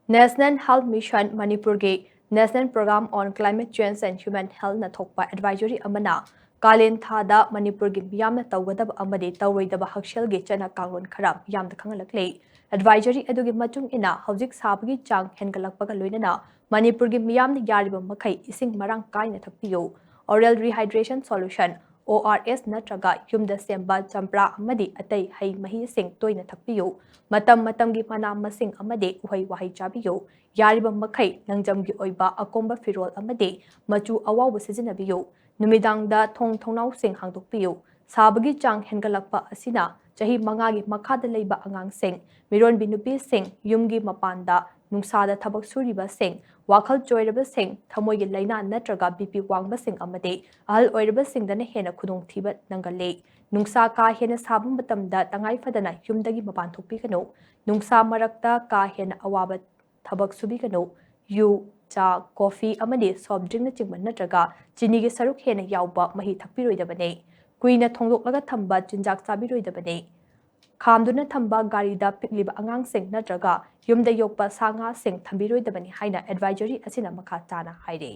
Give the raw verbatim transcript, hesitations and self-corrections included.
National Health Mission ꯃꯅꯤꯄꯨꯔꯒꯤ National Program on Climate Change and Human Health ꯅ ꯊꯣꯛꯄ advisory ꯑꯃꯅ ꯀꯥꯂꯦꯟ ꯊꯥꯗ ꯃꯅꯤꯄꯨꯔꯒꯤ ꯃꯤꯌꯥꯝꯅ ꯇꯧꯒꯗꯕ ꯑꯃꯗꯤ ꯇꯧꯔꯣꯏꯗꯕ ꯍꯛꯁꯦꯜꯒꯤ ꯆꯠꯅ ꯀꯥꯡꯂꯣꯟ ꯈꯔ ꯃꯤꯌꯥꯝꯗ ꯈꯪꯍꯜꯂꯛꯂꯤ꯫ Advisory ꯑꯗꯨꯒꯤ ꯃꯇꯨꯡ ꯏꯟꯅ ꯍꯧꯖꯤꯛ ꯁꯥꯕꯒꯤ ꯆꯥꯡ ꯍꯦꯟꯒꯠꯂꯛꯄꯒ ꯂꯣꯏꯅꯅ ꯃꯅꯤꯄꯨꯔꯒꯤ ꯃꯤꯌꯥꯝꯅ ꯌꯥꯔꯤꯕ ꯃꯈꯩ ꯏꯁꯤꯡ ꯃꯔꯥꯡ ꯀꯥꯏꯅ ꯊꯛꯄꯤꯌꯨ꯫ Oral rehydration solution, O R S ꯅꯠꯇ꯭ꯔꯒ ꯌꯨꯝꯗ ꯁꯦꯝꯕ ꯆꯝꯄ꯭ꯔꯥ ꯑꯃꯗꯤ ꯑꯇꯩ ꯍꯩ ꯃꯍꯤꯁꯤꯡ ꯇꯣꯏꯅ ꯊꯛꯄꯤꯌꯨ꯫ ꯃꯇꯝ ꯃꯇꯝꯒꯤ ꯃꯅꯥ ꯃꯁꯤꯡ ꯑꯃꯗꯤ ꯎꯍꯩ ꯋꯥꯍꯩ ꯆꯥꯕꯤꯌꯨ꯫ ꯌꯥꯔꯤꯕ ꯃꯈꯩ ꯂꯪꯖꯝꯒꯤ ꯑꯣꯏꯕ ꯑꯀꯣꯝꯕ ꯐꯤꯔꯣꯜ ꯑꯃꯗꯤ ꯃꯆꯨ ꯑꯋꯥꯎꯕ ꯁꯤꯖꯤꯟꯅꯕꯤꯌꯨ꯫ ꯅꯨꯃꯤꯗꯥꯡꯗ ꯊꯣꯡ ꯊꯣꯡꯅꯥꯎꯁꯤꯡ ꯍꯥꯡꯗꯣꯛꯄꯤꯌꯨ꯫ ꯁꯥꯕꯒꯤ ꯆꯥꯡ ꯍꯦꯟꯒꯠꯂꯛꯄ ꯑꯁꯤꯅ ꯆꯍꯤ ꯃꯉꯥꯒꯤ ꯃꯈꯥꯗ ꯂꯩꯕ ꯑꯉꯥꯡꯁꯤꯡ, ꯃꯤꯔꯣꯟꯕꯤ ꯅꯨꯄꯤꯁꯤꯡ, ꯌꯨꯝꯒꯤ ꯃꯄꯥꯟꯗ ꯅꯨꯡꯁꯥꯗ ꯊꯕꯛ ꯁꯨꯔꯤꯕꯁꯤꯡ, ꯋꯥꯈꯜ ꯆꯣꯏꯔꯕꯁꯤꯡ, ꯊꯃꯣꯏꯒꯤ ꯂꯥꯏꯅꯥ ꯅꯠꯇ꯭ꯔꯒ B P ꯋꯥꯡꯕꯁꯤꯡ ꯑꯃꯗꯤ ꯑꯍꯜ ꯑꯣꯏꯔꯕꯁꯤꯡꯗꯅ ꯍꯦꯟꯅ ꯈꯨꯗꯣꯡꯊꯤꯕ ꯅꯪꯒꯜꯂꯤ꯫ ꯅꯨꯡꯁꯥ ꯀꯥ ꯍꯦꯟꯅ ꯁꯥꯕ ꯃꯇꯝꯗ ꯇꯉꯥꯏ ꯐꯗꯅ ꯌꯨꯝꯗꯒꯤ ꯃꯄꯥꯟ ꯊꯣꯛꯄꯤꯒꯅꯨ꯫ ꯅꯨꯡꯁꯥ ꯃꯔꯛꯇ ꯀꯥ ꯍꯦꯟꯅ ꯑꯋꯥꯕ ꯊꯕꯛ ꯁꯨꯕꯤꯒꯅꯨ꯫ ꯌꯨ, ꯆꯥ, ꯀꯣꯐꯤ ꯑꯃꯗꯤ soft drinkꯅꯆꯤꯡꯕ ꯅꯠꯇ꯭ꯔꯒ ꯆꯤꯅꯤꯒꯤ ꯁꯔꯨꯛ ꯍꯦꯟꯅ ꯌꯥꯎꯕ ꯃꯍꯤ ꯊꯛꯄꯤꯔꯣꯏꯗꯕꯅꯤ꯫ ꯀꯨꯏꯅ ꯊꯣꯡꯗꯣꯛꯂꯒ ꯊꯝꯕ ꯆꯤꯟꯖꯥꯛ ꯆꯥꯕꯤꯔꯣꯏꯗꯕꯅꯤ꯫ ꯈꯥꯝꯗꯨꯅ ꯊꯝꯕ ꯒꯥꯔꯤꯗ ꯄꯤꯛꯂꯤꯕ ꯑꯉꯥꯡꯁꯤꯡ ꯅꯠꯇ꯭ꯔꯒ ꯌꯨꯝꯗ ꯌꯣꯛꯄ ꯁꯥ ꯉꯥꯁꯤꯡ ꯊꯝꯕꯤꯔꯣꯏꯗꯕꯅꯤ ꯍꯥꯏꯅ advisory ꯑꯁꯤꯅ ꯃꯈꯥ ꯇꯥꯅ ꯍꯥꯏꯔꯤ꯫